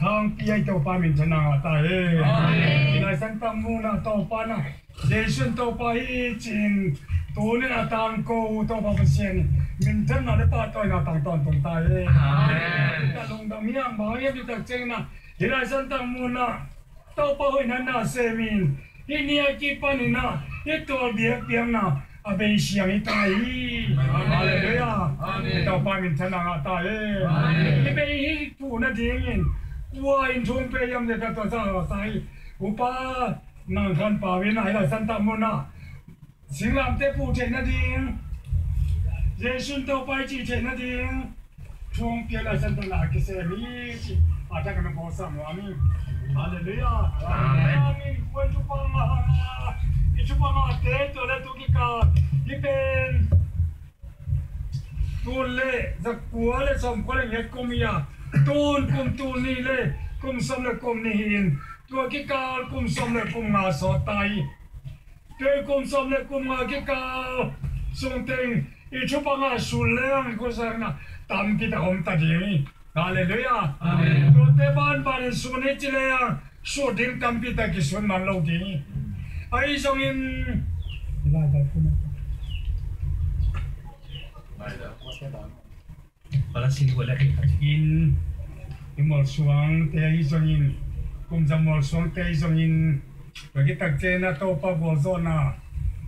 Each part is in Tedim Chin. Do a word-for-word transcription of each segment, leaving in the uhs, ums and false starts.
Tangpi a i Topa minthanna ngah ta hen. Amen. I Lai Siangtho munah Topa na, Jesu in Topa hi ci-in tuni-in a tangko Topa Pasian in minthanna le pahtawina tang tawntung ta hen. Amen. Ka lungdam hiam, bang hiam cih tak ciangin ah, i Lai Siangtho munah Topa hoihna na sem in, hih ni a kipanin ah hih tual biakpiakna a bei siang hi ta hi. Halleluiah. Amen. Topa minthanna ngah ta hi. Amen. Hih bei hih phuh nadingin kua in thu hong pia hiam cih tak, tua sa sa hi. Upa Nang Khan Pau in ah, i Lai Siangtho munah singlamteh phuh theih nading, Jesu in Topa hi cih theih nading thu hong pia, Lai Siangtho na a kisem hi cih a thak na bawl sam nuam hi. Halleluiah. Amen. Amen. Kua in thupha ngah, i thupha ngahte tua le tu kikal hih pen tul le zakua le sawmkua le giat kum hi a, tun kum tul nih le kum sawm le kum nih hi-in, tua kikal kum sawm le kum nga sawt ta hi. Tua kum sawm le kum nga kikal sung teng i thupha ngah sun leng i khuasakna tampi tak om ta ding hi. Halleluiah. Amen. Tuate banbanin sun hi ci leng sut ding tampi tak kisun man lo ding hi. Ahi zongin Palasi lua lak in khat in i mualsuangte ahi zongin, kumza mualsuangte ahi zongin, tua kitakte na Topa gualzawhna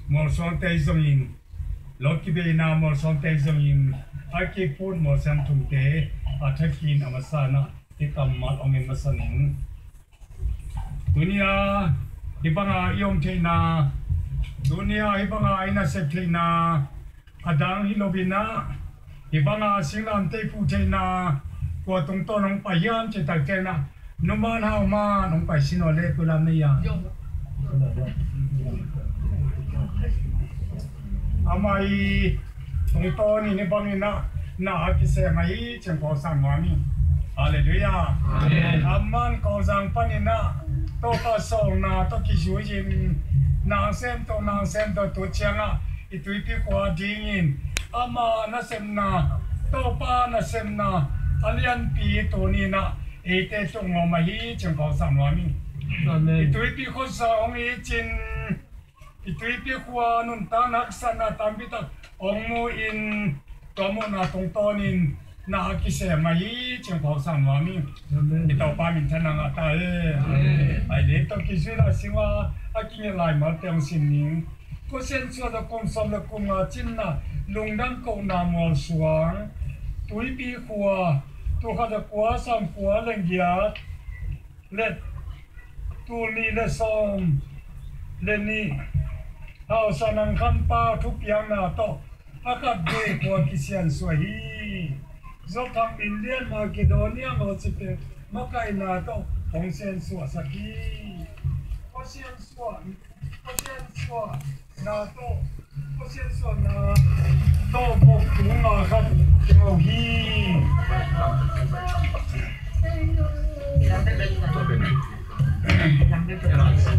mualsuangte ahi zongin, lot kibeina mualsuangte ahi zongin, a kiput mualsiam thumte a thakin a masa na i kammal hong en masa ning. Tuni-a hih banga i om theihna, tuni-a hih banga i nasep theihna, a dang hi lo-in ah hih banga singlamteh phuh theihna kua tungtawn hong pai hiam cih takte na, Nu Man Hau Man hong pai sin aw le, kulam na ia. Amah i tungtawnin hih bangin ah na a kisem ahi cih kong sang nuam hi. Halleluiah. Amen. Amah Kawlzang panin ah Topa sawlna tawh kizui-in na sem to, na sem to, tu ciangah i Tuipi khua dingin ama nasepna, Topa nasepna a lianpi tuni-in ah eite tung ngawm ahi cih kong sang nuam hi. Amen. I Tuipi khuasa hong hi cin, i Tuipi khua nuntakna haksatna tampi tak hong mu-in, tua muhna tungtawnin na a kisem ahi cih kong sang nuam hi. Amen. I Topa minthanna ngah ta hi. Amen. Ai le tawh kizui lai sing a, a kinget lai malte hong sim ning. Khuasian suah a kum sawm le kum nga cinna, lungdam kohna mualsuang, Tuipi khua, tul khat za kua sawmkua le giat le tul nih le sawm le nih, Hausa Nang Khan Pau thupiakna tawh a khat vei khua kisiansuah hi. Zawthang Indian Macedonia ngawh cipek makaihna tawh hong siansuahsak hi. Khuasian suah, khuasian suah na tawh, khuasian suahna tawh bawk tung nga khat teng lo hi.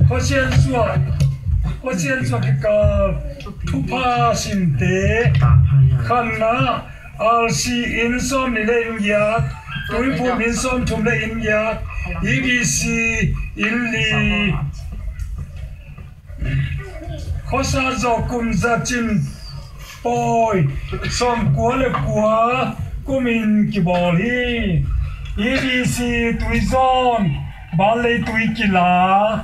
Khuasian suah, khuasian suah kikal thupha simte khatna, R C inn sawm nih le inn giat, Tuiphum inn sawm thum le inn giat, E B C inn li, khuasa zawh kum za cin pawi sawmkua le kua kumin kibawl hi. E B C tuizawn Banlei tui kila,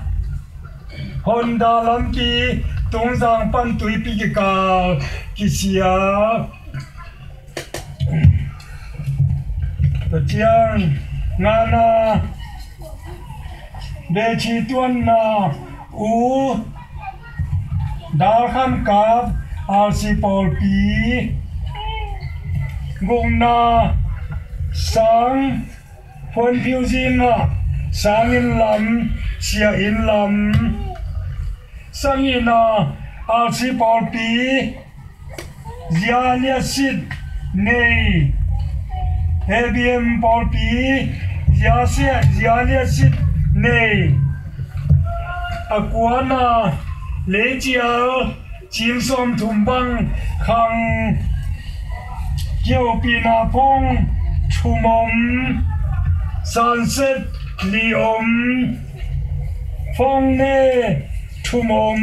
Honda lampi Tungzang pan Tuipi kikal kisia. Tua ciang ngana, Beci tuanna U Dal Khan Kap, R C pawlpi. Gukna, Sang Phuan Phiu Zing ah, Sang Inn Lam, Sia Inn Lam. Sagihna, R C pawlpi, Zia Liasit Nei, A B M pawlpi, Zia Sia, Zia Liasit Nei. A kuana, Leicial, Cing Sawm Thum Bang Khang, Kiopina Phong, Thumom, Sunset, li om, Fong Ne thum om,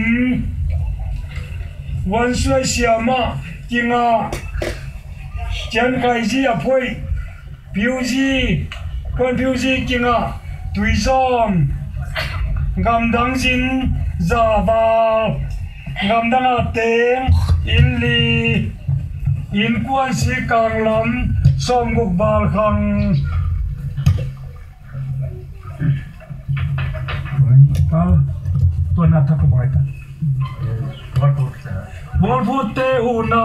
Wan Suai Siamah kingah, Cian Khai Zi a phoih, Piuzi, Kuan Piuzi kingah, Tuizawm, Gamdang Zin, Zaval, Gamdang a teng, inn li, Innkuan Si Kanglam, Sawmguk Val Khang. Tuan a thak a bai ta. Bawlphutte huhna,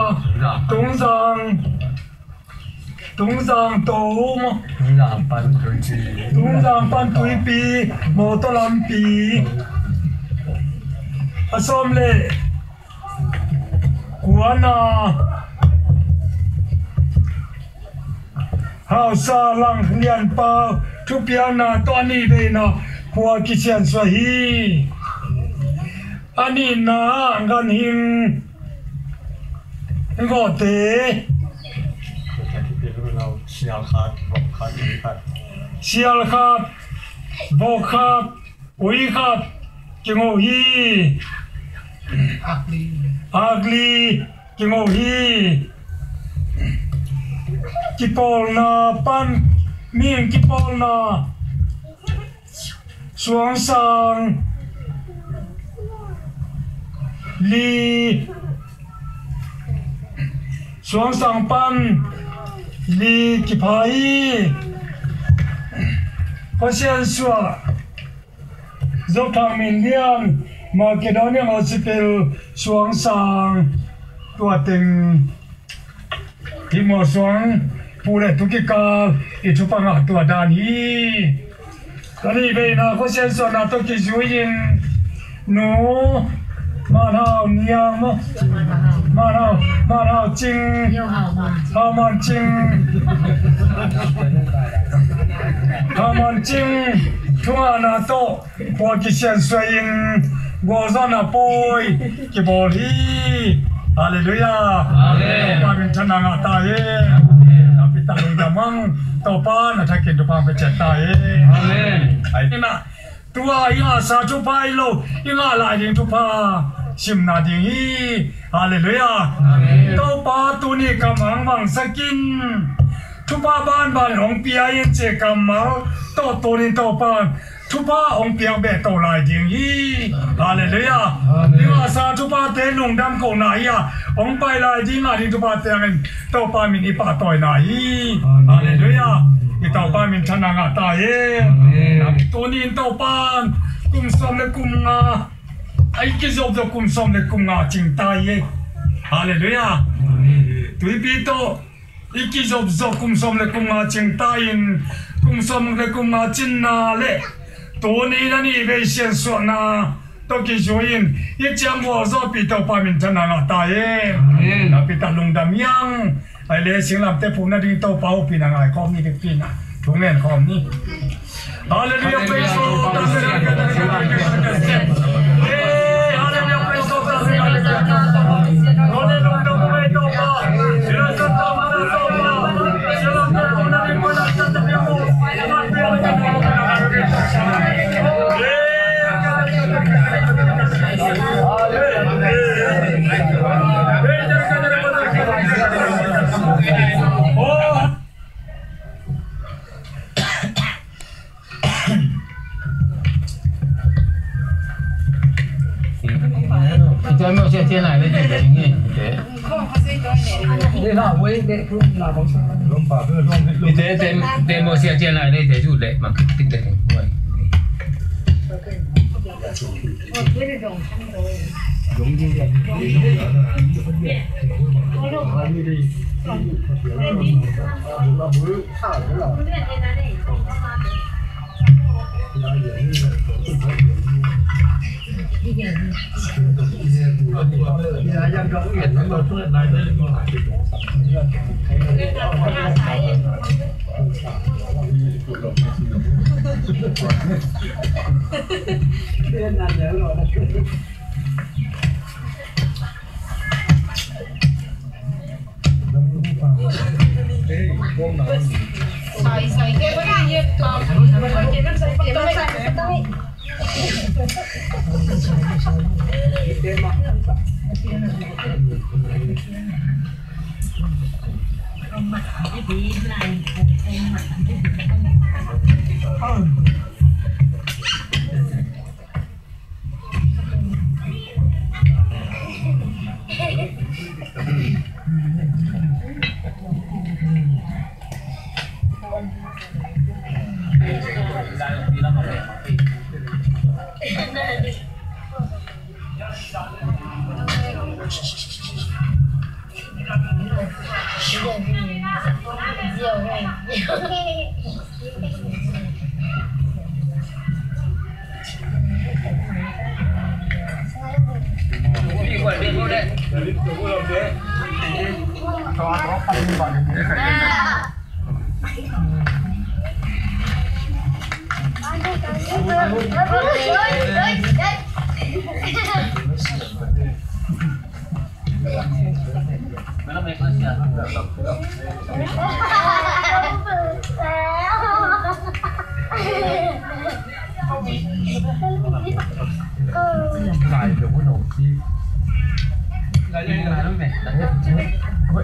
Tungzang, Tungzang to maw? Tungzang pan tuipi. Tungzang pan tuipi, mawtaw lampi. A sawm le kuana, Hausa Lang Lianpa thupiakna tawh a nih veina khua kisiansuah hi. A nihna ah ganhing gawhte, sial khat, vok khat, ui khat, ui khat, kingawh hi. Akli, kingawh hi. Kipawlna pan, mihing kipawlna, Suangsang li, Suangsang pan li kipha hi. Pasian suah, Zop Thang Min Lian, Macedonia Hospital, Suangsang, tua teng. Hih mawsuang pu le tu kikal i thupha ngah tua dan hi. Ka nih veina khuasian suahna tawh kizui-in Nu Manhau Niang maw? Manhau, Manhau Cing. Hau Man Cing. Hau Man Cing thungahna tawh khua kisiansuah in gualzawhna pawi kibawl hi. Halleluiah. Amen. Topa minthanna ngah ta hi. Amen. Napi tak lungdam hang, Topa na thakin thupha hong pia ciat ta hi. Amen. Ai, ina, tua i ngahsa thupha hi lo, i ngah lai ding thupha simna ding hi. Halleluiah. Amen. Topa tuni kam hong mangsak in, thupha banban hong pia in ci kammal tawh tunin Topa thupha hong piak beh to lai ding hi. Halleluiah. Amen. I ngahsa thuphate lungdam kohna hi a, hong pai lai ding a ding thuphate hangin Topa min i pahtawina hi. Amen. Halleluiah. I Topa minthanna ngah ta hi. Amen. Tunin Topa kum sawm le kum nga, a i kizopzop kum sawm le kum nga cing ta hi. Halleluiah. Amen. Tuipi tawh i kizopzop kum sawm le kum nga cing ta in, kum sawm le kum nga cinna le tuni na nih vei siansuahna tawh kizui-in i ciang gualzawhpih Topa minthanna ngah ta hi. Amen. Napi tak lungdam hi hang. Ai le singlamteh phuhna ding Topa hopihna ngaikhawm ni, bikpihna thu ngen khawm ni. Hallelujah, praise the Lord. Hey, hallelujah, praise the Lord.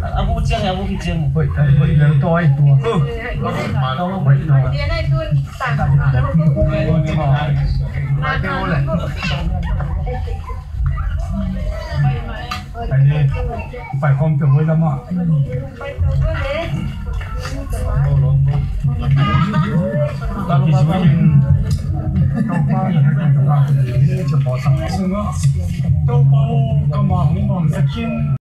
A bu ciang, a bu ki ciang. Hoih, hoih, leng tawi tua. Hoih, tua. Ai ni, pai khawm peuh hoih lam ah. Kizui in, Topa na hek in Topa, Topa, Topa, Topa,